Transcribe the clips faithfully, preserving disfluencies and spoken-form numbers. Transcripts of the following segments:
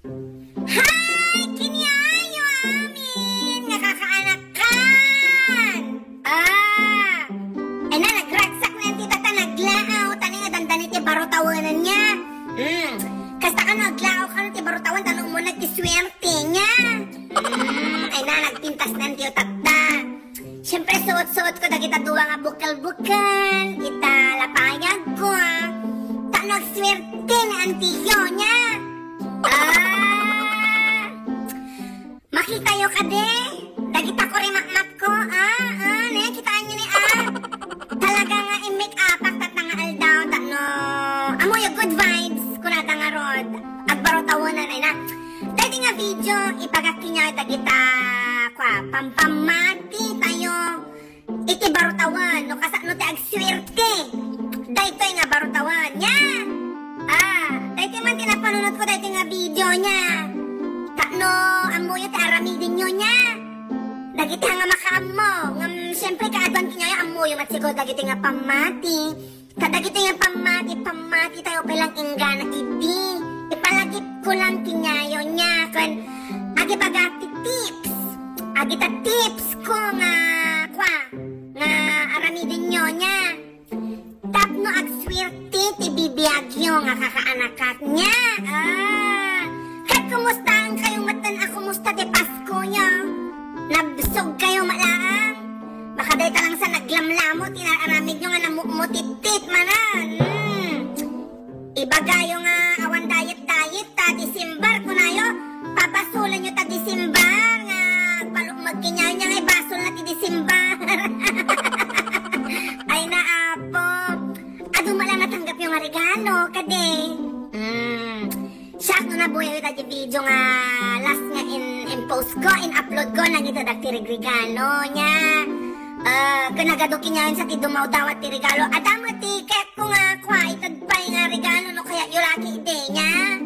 Hi! Kiniayo amin nga kakaanakan! Ah! Ay na, nagragsak na ti tata, naglaaw, tani nga dandani ti barutawanan niya. Hmm, kasta kano aglaaw kano ti barutawan, tano mo nagkiswerte niya. Hmm, ay na, nagpintas na ti utakda. Siyempre, suot-suot ko dagita dua nga bukel-bukel, ita lapayag ko, ah. Ta nagswerte ni Antiyo niya. Ah! Makitayo kadi? Dagita ko rimakmat ko, ah, ah, ne, kitaan niyo ni, ah. Talaga nga in-make-upak tatta nga aldaw, ta no, amoyo good vibes, kunada ngarud. Agbarutawanan, ay na. Daydi nga video, ibagak kaniayo dagita, kua, pampammati tayo iti barutawan, no kasano ti agswerte. Daytoy nga barutawan, nia. Ah, daytoy man ti napanunot ko, daytoy nga video, nia. Ta no, ammoyo ti aramidenyo, nia. Dagiti nga makaammo, ngem, siyempre, kaaduan kaniayo, ammoyo met siguro dagiti nga pammati. Kadagiti nga pammati, pammati tayo pay lang inggana idi. Ipalagipko lang kaniayo, nia, ken agibagak ti tips. Agita tips ko nga, kua, nga aramidenyo, nia. Tapno agswerte ti bibiagyo nga kakaanakan, nia. Ah, ket kumustaen kayo metten a kumusta ti Pasko, nia? Nabsog kayo met laeng? Baka dayta lang sa naglamlamo ti naaramidyo nga namutmutittit manen. Hmm. Ibagayo nga awan diet-diet ta December, kunayo, pabasolenyo ta December nga agpalukmeg kaniayo, nia nga ibasol na ti December. Ay na, Apo. Adu met la natanggapyo nga regalo, kadi? Hmm. Siak no nabuyayo dagiti video nga last nga in, in-post ko, in-upload ko, nagita dagiti regregalo, nia. Ah, ken nagadu kaniayon sa ti dumawdawat ti regalo. Adda met ti kayatko nga kua, ited pay nga regalo no kayatyo la ket idi, nia.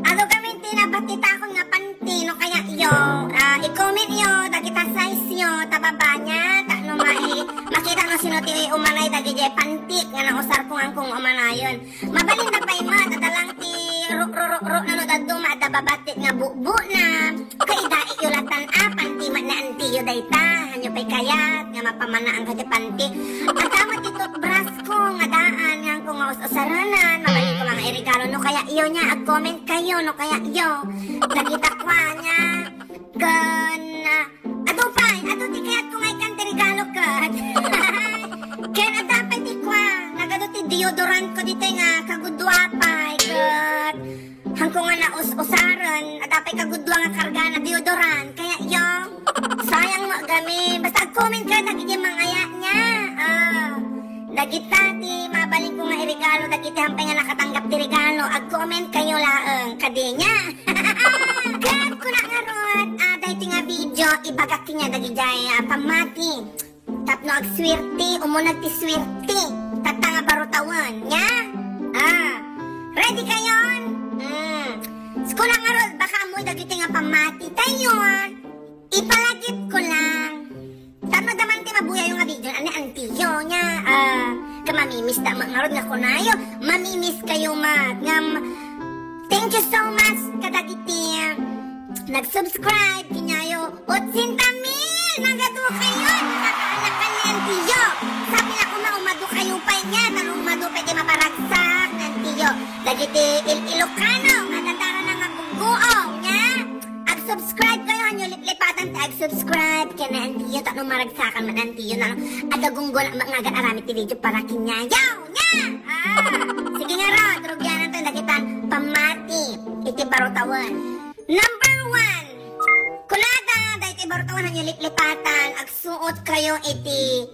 Adu kami ti nabattitakon nga panty no kayatyo. Ah, i-comment yo dagita size yo, ta baba, nia, ta no mai-, makita no sino ti umanay dagiti panty nga nausar ko ngan kung umanayon. Mabalin na pay met, adda lang ti ru-, ru-, ru-, ru-, nano dadduma, adda babattit nga bubo na. Kay idaityo latan a, panty met ni antiyo dayta. Hanyo pay kayat nga mapamanaan ka ti panty. Adda met ti toothbrush ko nga daan, ngan ko nga us-usaranan. Mabalin ko nga iregalo no kayatyo, nia, ag-comment kayo no kayatyo. Dagita kua, nia. Ken, ah, adu pay, adu ti kayatko nga ikkan ti regalo ket. Ken adda pay ti kua, nagadu ti deodorant ko ditoy nga kagudua pay ket. Hanko nga naus-usaren, adda pay kagudua nga karga na deodorant. Kayatyo, sayang met gami. Basta ag-comment ka dagiti mangayat, nia. Ah, dagita ti mabalin ko nga iregalo, dagiti hampay nga nakatanggap ti regalo, ag-comment kayo laeng, kadi, nia. Ket kuna ngarud, ah, daytoy nga video, ibagak kaniak dagidiay, ah, pammati. Tapno agswerte, umuneg ti swerte. Tatta nga barutawen, nia? Ah, ready kayon? Hmm. Kuna ngarud, baka ammoyo dagitoy nga pammati tayo, ah. Ipalagipko lang. Tapno adda man ti mabuyayo nga video, ania, antiyo, nia? Ah, ket mamimiss da met ngarud nga kunayo. Mamimiss kayo met. Ngem, thank you so much kadagiti, ah, nag-subscribe kaniayo. Otsenta mil! Nagadu kayo! Nakakaanakan ni antiyo! Sabi na kuma, umadu kayo pay, nia? Tano umadu pay ti maparagsak ni antiyo. Dagiti Il-, Ilocano nga dadarana nga bugguong, nia? Ag-subscribe kayo, hanyo liplipatan ti ag-subscribe ken ni antiyo, tapno maragsakan met ni antiyo, nano, ag-agunggona met nga aramid ti video para kaniayo, nia? Ah! Sige ngarud, rugiananto dagitan pammati iti barutawen. Number one, kunada, daytoy barutawen, hanyo liplipatan, agsuot kayo iti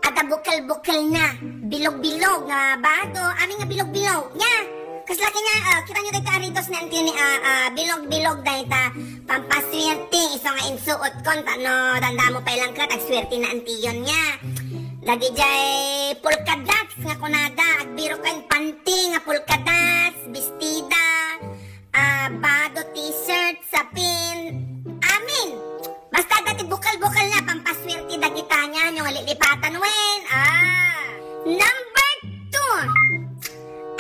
adda bukel-bukel na, bilog-bilog nga bado, amin nga bilog-bilog, nia? Kasla kaniak, ah, kita nyo dayta aridos ni antiyo ni, ah, ah, bilog-bilog dayta, pampaswerte, isu nga insuot kon, tapno dandamo pay lang ket, agswerte na antiyon, nia? Dagidiay polka dots nga kunada, agbirok ken panty nga polka dots, bestida, ah, bado, t-shirt, sapin, amin. Basta adda ti bukel-bukel na pampaswerte dagita, nia, hanyo nga lilipatan wen. Ah. Number two.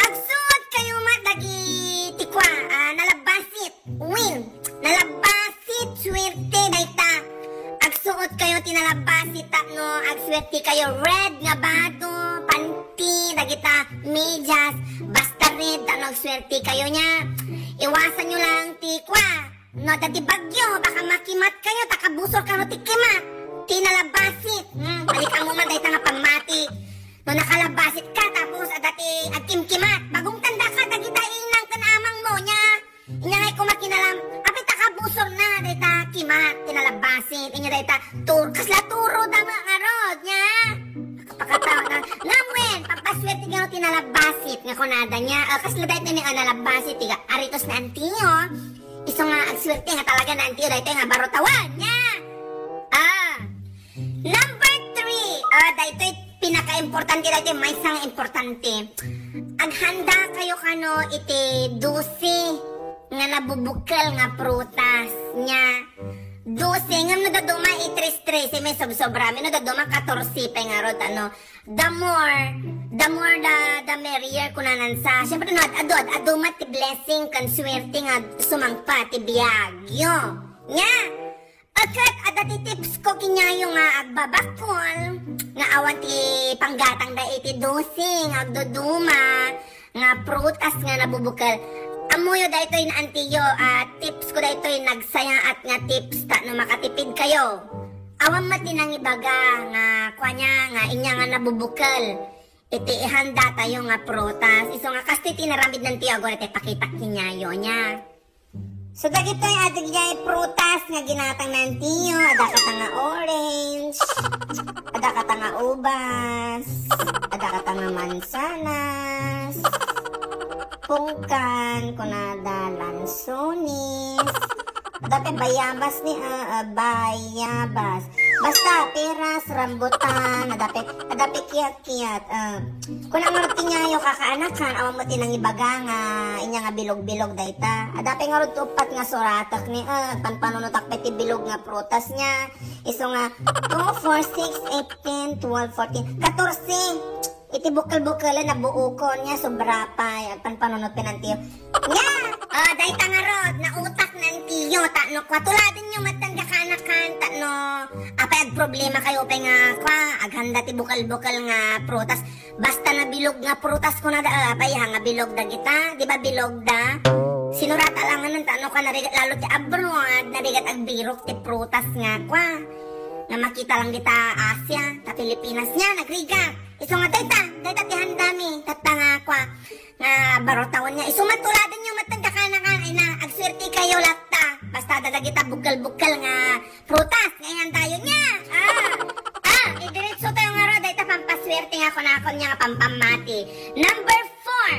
Agsuot kayo met dagiti kua, ah, nalabas Swerte kayo, red nga bado, panty, dagita, medyas, basta red, ta no agswerte kayo nia. Iwasan nyo lang ti kua. No, adda ti bagyo, baka makimat kayo, ta kabusor kano ti kimat. Ti nalabasit. Hmm, balik mo man dayta nga pammati. No nakalabasit ka, tapos adda ti agkimkimat. Bagong tanda ka, dagita inang ken amang mo nia. Inya ngay kumakinalam, apay ta kabusor na, dayta kimat, ti nalabasit, inya dayta, tur-, kasla turo da nga ngarud, nia. Pakataw na, ngem wen, pampaswerte nga ti nalabasit, nga kunada nia, ah, kasla dayta ni, ah, nalabasit, tiga, aritos na antiyo, isu nga agswerte nga talaga na antiyo, dayta nga baro tawan, nia. Ah, Number three, ah, daytoy pinakaimportante, daytoy maysa nga importante. Aghanda kayo kano iti dose nga nabubukel nga prutas nia. Dose, ngem no dadduma, i tres trese, may sobsobra, no dadduma, katorse pay ngarud, ano. The more, the more the, the merrier, kunanan sa. Siyempre, no, ad-, adu, ad-, adu met ti blessing, kan swerte nga sumangpa ti biag yo. Nia, Ket adda ti tips ko kaniayo nga agbabakol, nga awan ti panggatangda iti dose nga agduduma nga prutas nga nabubukel. Ammoyo daytoy na antiyo, ah, tips ko daytoy, nagsayaat nga tips ta no makatipid kayo. Awan met ti nangibaga nga kuania nga inia nga nabubukel iti ihanda tayo nga prutas. Isu nga kastoy ti inaramid nantiyo, agora ti pakitak kaniayo nia. So, dagitoy adigdiay prutas nga ginatang nantiyo, adda kata nga orange, adda kata nga ubas, adda kata nga mansanas, pungkan, kunada, lansones, adda pay bayabas ni, ah, ah, bayabas. Basta, peras, rambutan, adda pay, adda pay kiyat-kiyat, ah. Kuna ngarud ti niayo kakaanakan, awan mo ti nangibaga nga inia nga bilog-bilog dayta. Adda pay ngarud ti uppat nga suratek ni, ah, panpanunotak pay ti bilog nga prutas nia. Isu nga, two, four, six, eight, ten, twelve, fourteen, katorse. Iti bukel-bukelen, nabuokon nia, sobra pay. Agpanpanunot pay nantiyo. Nia! Ah, dayta ngarud, nautak nantiyo, ta no kua, tuladenyo met ti kakaanakan, ta no, apay agproblema kayo pay nga, kua, aghanda ti bukel-bukel nga prutas. Basta nabilog nga prutas kunada, ah, apay, ha, nga bilog dagita, di ba bilog da? Sinurata lang ngamin, ta no, kua, narigat lalo ti abroad, narigat agbirok ti prutas nga, kua, nga makita lang dita Asia, ta Pilipinas nia, nagrigat. Isu nga dayta, dayta ti handami, tatta nga, kua, nga baro tawen nia. Isu man, tuladenyo met ti kakaanakan, ay na, agswerte kayo latta. Basta adda dagita bukel-bukel nga prutas nga ihandayo nia. Ah, ah, idiretso tayo ngarud, dayta pampaswerte nga kunakon nia nga pampammati. Number four,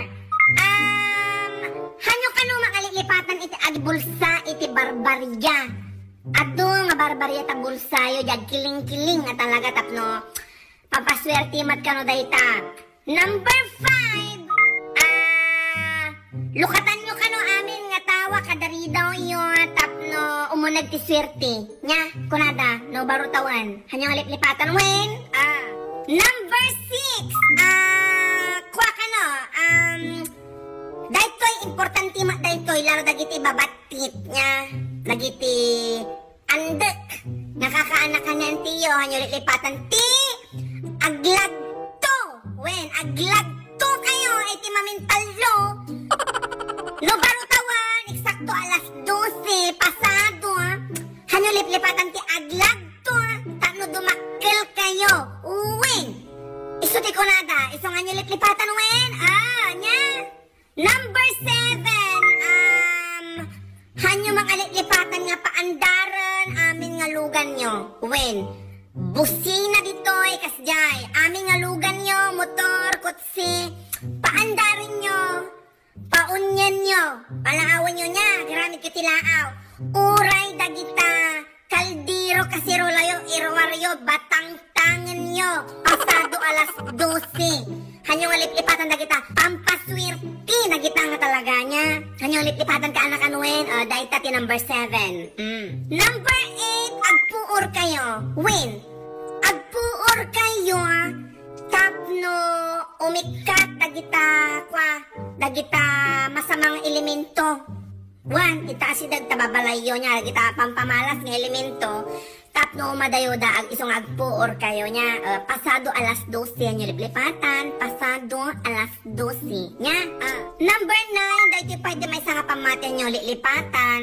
um, hanyo kano mangalilipatan iti agbulsa iti barbaria. Adu nga barbaria ta bulsayo, di agkiling-kiling nga talaga tapno papaswerte met kano dayta. Number five, ah, lukatanyo kano amin nga tawa kadaridawyo tapno umuneg ti swerte. Nia, kunada, no baro tawen. Hanyo nga liplipatan wen? Ah. Number six, ah, kua kano, um, daytoy importante met daytoy, lalo dagiti babattit nia, dagiti andek. Nakakaanakan nia antiyo, hanyo liplipatan ti aglagto. Wen, aglagto kayo, iti mamintallo. No baro tawen, eksakto alas dose pasado, ah. Hanyo liplipatan ti aglagto, ah. Tapno dumakkel kayo. Wen. Isu ti kunada, isu nga hanyo liplipatan wen. Ah, nia. Number seven, um, hanyo mangalilipatan nga paandaren amin nga luganyo. Wen, busina ditoy, kasdiay. Amin nga luganyo, motor, kotse, paandarenyo, paunyenyo, palaawenyo nia, garamid ket ti laaw. Uray dagita kaldero, kaserolayo, iruaryo, batangtangenyo, pasado alas dose. Hanyo nga liplipatan dagita, pampaswerte dagita nga talaga nia. Hanyo nga liplipatan kaanakan wen, ah, dayta ti number seven. Mm. Number eight, agpuor kayo. Wen, agpuor kayo, ah, tapno umikkat dagita, kua, dagita masamang elemento. Wen, ita asideg ta babalayyo nia, dagita pampamalas nga elemento, Tapno umadayo daag isu nga agpuor kayo nia, eh, pasado alas doce, hanyo liplipatan, pasado alas doce. Nia, ah, number nine, daytoy pwede maysa nga pammati, hanyo liplipatan.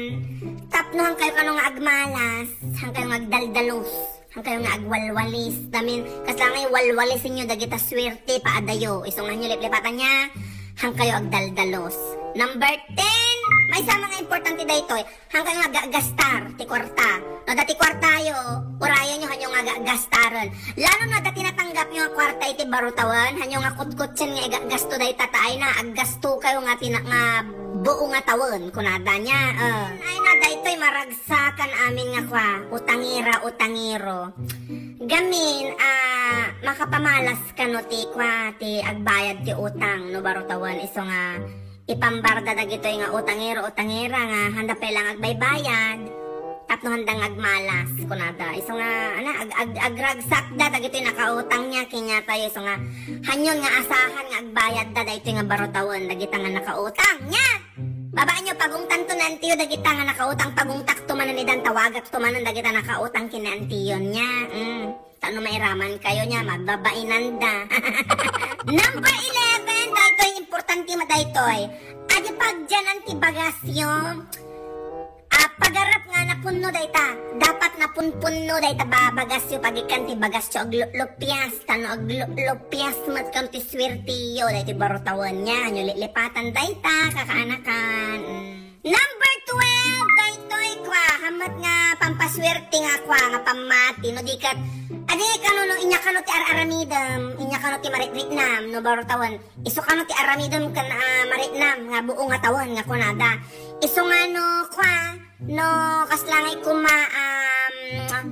Tapno han kayo kano nga agmalas, han kayo nga agdaldalos, han kayo nga agwalwalis. Damin, kasla nga walwalisenyo dagita suerte paadayo. Isu nga hanyo liplipatan nia, han kayo agdaldalos. Number ten, maysa nga importante daytoy. Han kayo nga aggastar ti kuarta. No, dati kuartayo, urayonyo hanyo nga aggastarem. Lalo na dati natanggapyo nga kuarta iti baro tawen, hanyo nga kutkutsen nga igagasto dayta ta ay na, aggasto kayo nga tina-, nga buo nga tawen, kunada nia. Eh. Ay na, daytoy maragsakan amin nga kua, utangera, utangero. Gamin, ah, makapamalas kano ti kua, ti agbayad ti utang, no baro tawen, isu nga ipambarda dagitoy nga utangero, utangera nga handa pay lang agbaybayad, tapno handa nga agmalas, kunada. Isu nga, ana, ag-, ag-, agragsakda dagitoy nakautang nia, ken nia tayo, isu nga, hanyon nga asahan nga agbayadda daytoy nga baro tawen, dagita nga nakautang nia. Babaenyo, pagungtanto ni antiyo, dagita nga nakautang, pagungtakto manen idan, tawagakto manen dagita nakautang ken ni antiyo nia. Mm. Tapno mairaman kayo nia, mababainanda. Number eleven, daytoy importante met daytoy. Adi pagdianan ti bagasyo. Ah, pagarap nga napunno dayta. Dapat napunpunno dayta ba-, bagasyo, pagikkan ti bagasyo aglupias, tapno aglupias met kano ti suerteyo, daytoy baro tawen nia, hanyo liplipatan dayta, kakaanakan. Mm. Number twelve, daytoy kua, han met nga pampasuerte nga kua, nga pammati, no di ket, adi kano no, inya kano ti ar-aramidem, inya kano ti maritritnam, no baro tawen. Isu kano ti aramidem ken, ah, maritnam nga buo nga tawen nga kunada. Isu nga no, kua, no, kasla nga koma, um,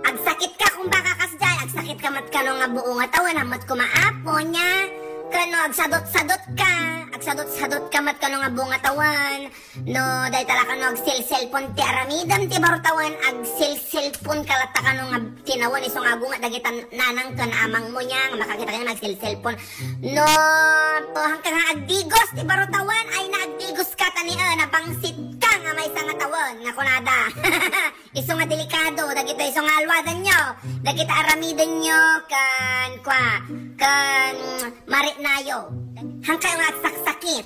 Agsakit ka, kung baka kasdiay, agsakit ka met kano nga buo nga tawen, han met koma Apo nia, kano agsadot-sadot ka, agsadot-sadot ka met kano nga buo nga tawen, no, dayta la kano agselselpon ti aramidem ti baro tawen, agselselpon ka latta kano nga tinawen, isu nga agunget dagita nanang ken amangmo nia, nga makakita ken agselselpon. No, o, han ka nga agdigos ti baro tawen, ay na agdigos ka, ta ni, eh, nabangsit ka nga maysa nga tawen, nga kunada. Isu nga delikado, dagitoy isu nga alwadanyo, dagita aramidenyo, ken, kua, ken maritnayo. Han kayo nga agsaksakit.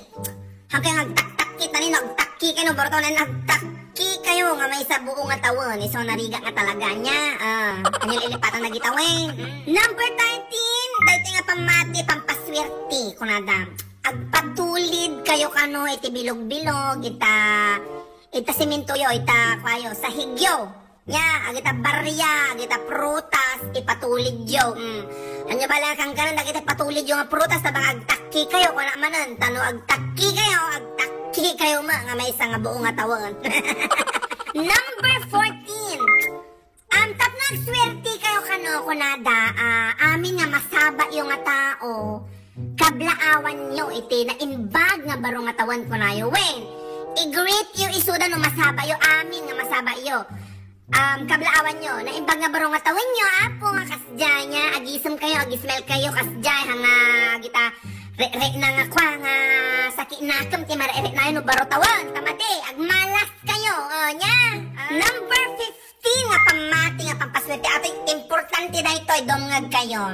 Han kayo nga agtaktakit, ani no, agtakki kayo, no, baro tawen, agtakki kayo, nga maysa buo nga tawen, isu nga narigat nga talaga nia, ah, hanyo liplipatan dagita wen. Number thirteen, daytoy nga pammati, pampasuerte, kunada. Agpatulid kayo kano iti bilog-bilog, ita, ita sementoyo, ita, kuayo, sahigyo. Nia, agita barya, agita prutas, ipatulidyo. Mm. Hanyo bala nga kankanen dagita ipatulidyo nga prutas, ta baka agtakki kayo, kuna manen, ta no agtakki kayo, agtakki kayo met nga maysa nga buo nga tawen. Number fourteen. Um, tapno agsuerte kayo kano, kunada, ah, amin nga masabayo nga tao, kablaawanyo iti naimbag nga baro nga tawen, kunayo. Wen, i-greet yo isuda no masabayo, amin nga masabayo. Um, kablaawanyo, naimbag nga baro nga tawenyo, Apo, nga kasdiay nia, agisem kayo, agismel kayo, kasdiay, ha nga, agita, re-, re-, na nga kua, nga, saki nakem ti mare-, re-, nayo no baro tawen, ta madi, agmalas kayo, o, nia. Ah. Number fifteen nga pammati nga pampasuerte, atoy importante daytoy, dumngeg kayo.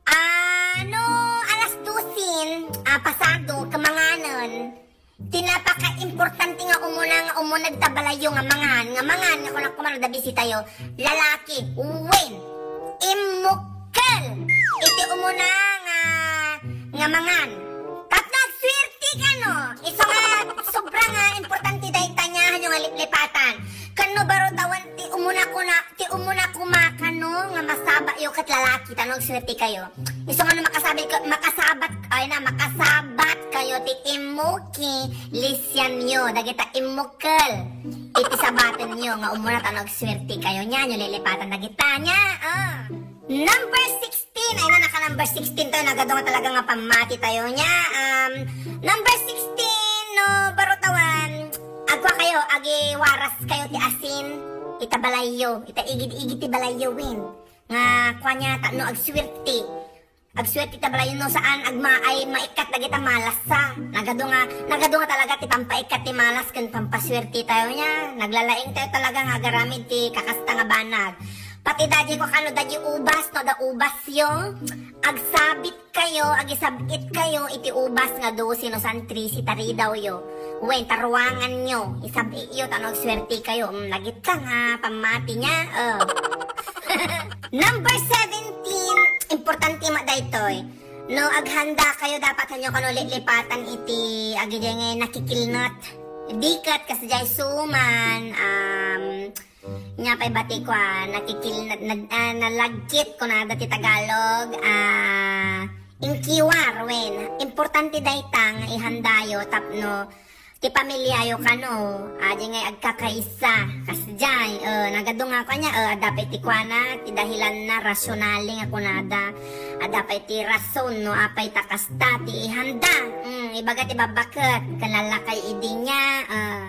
Ah, no, alas doce, ah, pasado, ken manganen, ti napakaimportante nga umuna, nga umuna dita balayyo nga mangan, nga mangan, nga kunakuma no da bisitayo, lalaki, wen, immukkel iti umuna nga, nga mangan. Tapno agsuerte kano, isu nga sobra nga importante dayta nia, hanyo nga liplipatan. Ken no baro tawen ti umuna kuna, ti umuna koma kano nga masabayo ket lalaki, tapno agsuerte kayo. Isu nga no makasabi ka, makasabat, ay na, makasabat kayo ti immuki, lisianyo, dagita immukkel iti sabatenyo nga umuna tapno agsuerte kayo. Nia, hanyo lilipatan dagita nia, ah. Number sixteen, ay na, naka number sixteen tayo, nagadu nga talaga nga pammati tayo nia. Um, number sixteen, no, baro tawen, agkua kayo, agiwaras kayo ti asin, ita balayyo, ita igid-igid ti balayyo, wen. Nga, kua nia, tapno agsuerte. Agsuerte ta balayo no saan agmaay maikkat dagita malassa. Nagadu nga, nagadu nga talaga ti pampaikkat ti malas ken pampasuerte tayo nia. Naglalaing tayo talaga nga agaramid ti kakasta nga banag. Pati daydiay ko kano daydiay ubas, no adda ubasyo, agsabit kayo, agisab-it kayo iti ubas nga dose no san trese taridawyo. Wen, ta ruanganyo, isab-ityo, ta no agsuerte kayo. Mm, nagitta nga pammati nia, eh. Number seventeen, importante met daytoy. No aghanda kayo, dapat hanyo kano lilipatan iti agidiay nga nakikilnat. Diket kasdiay suman, um, nia pay bati ko, ah, nakikil-, na-, na-, ah, nalagkit kunada ti Tagalog, ah, inkiwar, wen. Importante dayta nga ihandayo tapno ti pamiliayo kano, ah, di ngay agkakaisa. Kasdiay, eh, nagadu nga kanya, eh, adda pay ti kuana, ti dahilanna, rasyonale nga kunada. Adda pay ti rason no apay ta kasta ti ihanda. Mm, ibaga ti babbaket, ken lallakay idi nia, eh.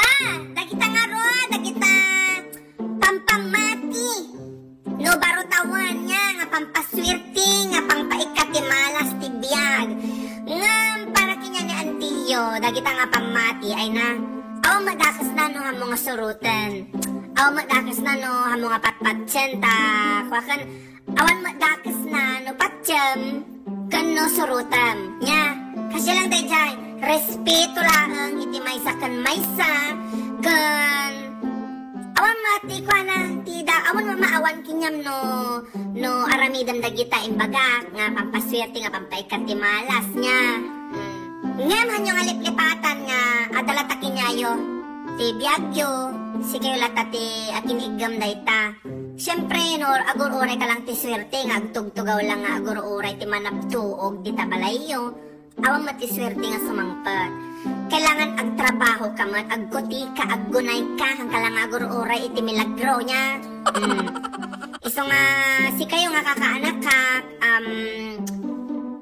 Ah, dagita ngarud, dagita pampammati. No baro tawen nia nga pampasuerte, nga pampaikkat ti malas ti biag. Ngem para kanian ni antiyo, dagita nga pammati ay na, awan met dakesna no hammo nga suroten. Awan met dakesna no hammo nga patpatien ta, kuaken, awan met dakesna no patiem ken no surotem. Nia, kasdiay lang daydiay, respeto laeng iti maysa ken maysa, ken awan met ti kuana, ti da-, awan met maawan kaniam no, no aramidem dagita imbagak nga pampasuerte, nga pampaikkat ti malas nia. Mm. Ngem hanyo nga liplipatan nga adda latta kaniayo ti biagyo, sikayo latta ti akin-iggem dayta. Siempre, no, agur-uray ka lang ti suerte nga agtugtugaw lang nga agur-uray ti manabtuog dita balayyo. Awan met ti suerte nga sumangpet. Kailangan agtrabaho ka met, agkuti ka, aggunay ka, haan ka lang nga agur-uray iti milagro nia. Mm. Isu nga, sikayo nga kakaanakak, um,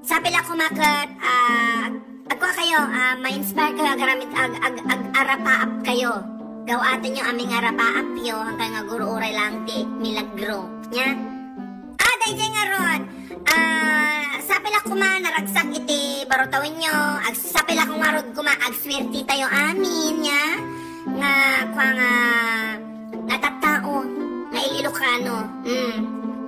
sapay la koma ket, ah, agkua kayo, ah, ma-inspire kayo, agaramid, ag-, ag-, ag-arapaap kayo. Gaw-atenyo amin nga arapaapyo, haan kayo nga agur-uray lang ti milagro. Nia? Ah, daydiay ngarud. Ah, sapay la koma naragsak iti baro tawenyo. Ag-, sapay la koma ngarud koma agsuerte tayo amin, nia? Nga, kua nga, nga tattao, nga il-Ilocano. Mm.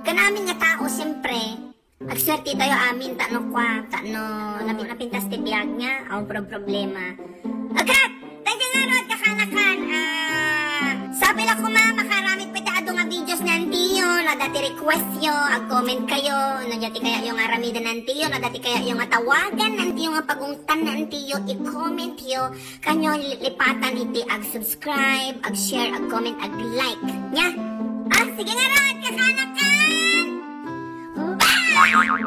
Ken amin nga tao, siyempre, agsuerte tayo amin, ta no kua, ta no napi-, napintas ti biag nia, awan pro-, problema. Agkat! Daydiay ngarud, kakanakan, ah, sapay la koma, makaramid pay ti adu nga videos ni antiyo, no adda ti request yo, ag-comment kayo, no dia ti kayatyo nga aramiden ni antiyo, no adda ti kayatyo nga tawagan ni antiyo, nga pagungtan ni antiyo, i-comment yo, kanyo lipatan iti ag-subscribe, ag-share, ag-comment, ag-like. Nia? Ah, sige ngarud, kakanakan! Bye!